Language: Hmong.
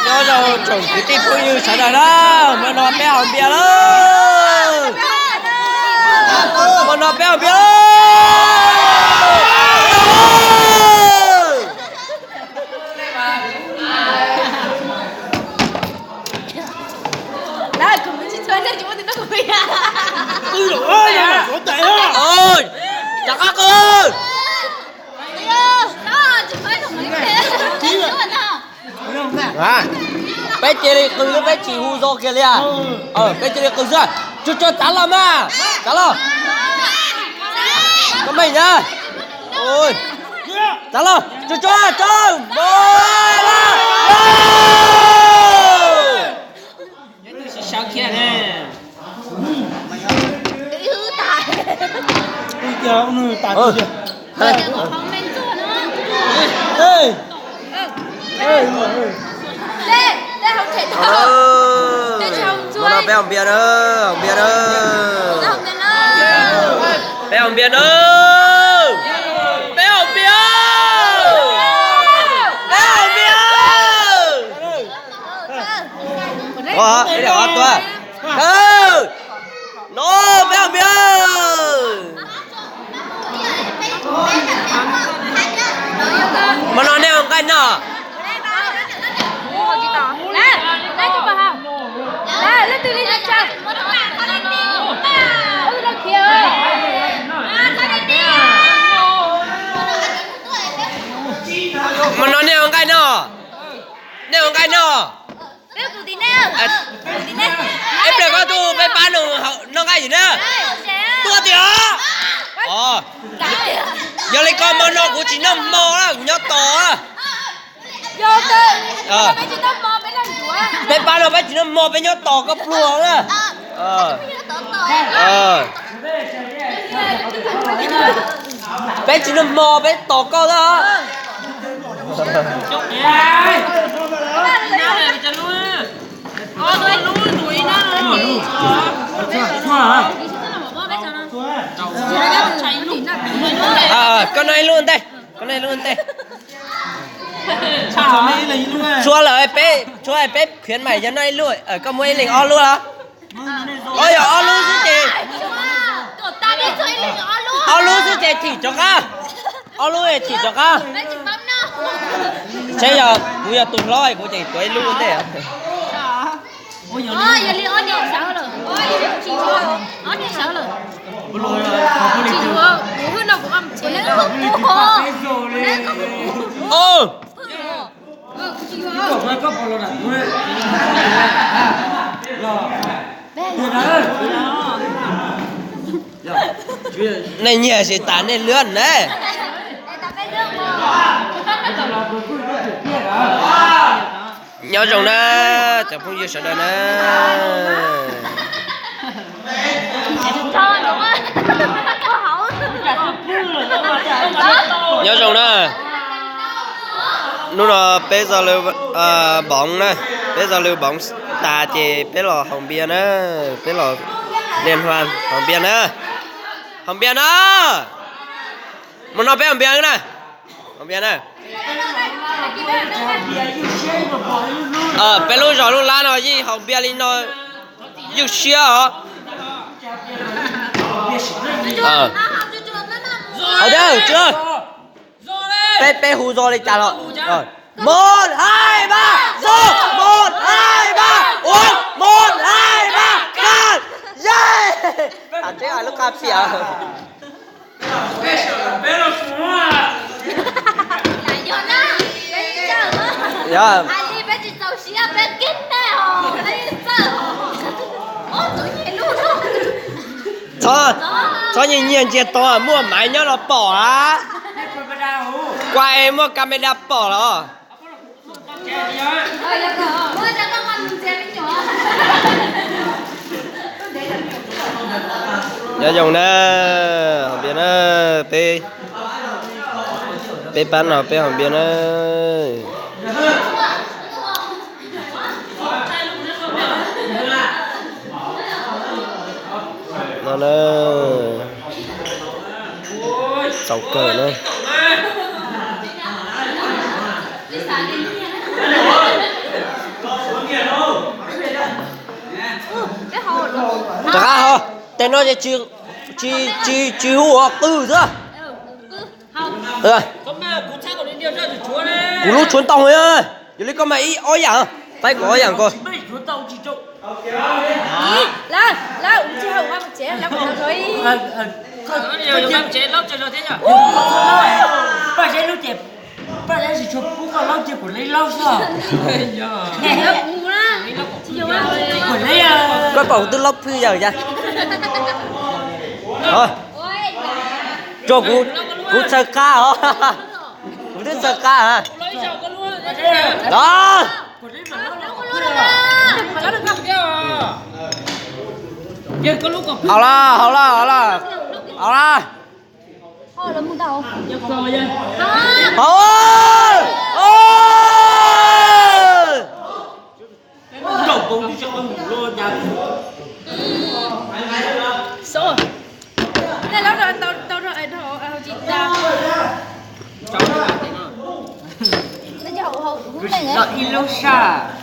Nyob zoo tsoom kwv tij phooj ywg sawv daws na, hmo no peb haus npias lawm. Hmo no peb haus npias lawm. Rov qab qw. Peb cia li qw xwb, peb tsis hu zog kiag li. Peb cia li qw xwb. Tsuag tsuag txav los mas, txav los. Koj meej na. Txav los, tsuag tsuag, tsuag. Hmo no peb haus npias na, haus npias na. Peb haus npias na. Peb haus npias. Peb haus npias. Ua, ib daim ob tuaj. No, peb haus npias. Hmo no nej ua nqaij noj. Hmo no nej ua nqaij noj. Nej ua nqaij noj. Ib pliag koj tuaj peb pab noj nqaij yom na. Tuaj tiag. Yog li koj hmo no kuv tsis noj hmo na, kuv nyob tos. Peb pab no peb tsis noj hmo, peb nyob tos koj pluag na. Peb tsis noj hmo, peb tos koj na. Koj noj ib lub ntej, koj noj ib lub ntej. Tshuav lawm peb, tshuav peb khuyến mại yog noj ib lub, koj muab ib leeg ob lub los? Yog ob lub xwb ces, ob lub xwb ces thim rov qab. Ob lub thim rov qab. Saib yog kuv yog tus hlob kuv ces tuav ib lub ntej. Nej nyiam ces tas nej lwm ne. Nyob zoo na, cov phooj ywg sawv daws na. Nyob zoo na. Hnub no peb zog lw boov na, peb zog lw boov tas ces peb los haus npias na, peb los liên hoan haus npias na. Haus npias na. Hmo no peb haus npias na. Haus npias na. Peb lub zos lub lab no yeej haus npias li no ywj siab os. Haus npias, peb, peb hu zog li cas los, một, hai, ba, zog, một, hai, ba, uống, một, hai, ba, cạn. Yeej. Lub qab piam. Txhob nyiag nyiag ntsia tod, muaj maiv nyob los pom a. Kuaj es muaj camera pom los. Nyob zoo na, haus npias na, peb, peb pab no peb haus npias na. No na, txaus kawg na. No ces tsis, tsis, tsis hu ua qw xwb. Kuv lub tshuav ntau, yog li koj mas ib ob yam, faib kom ob yam ko. Koj pom kuv twb laub phwj yawm cas. Tso kuv, kuv txhaws qab os. Kuv twb txhaws qab. Los, haus lawm, haus lawm, haus lawm, haus lawm. Haus. Ib lub saj.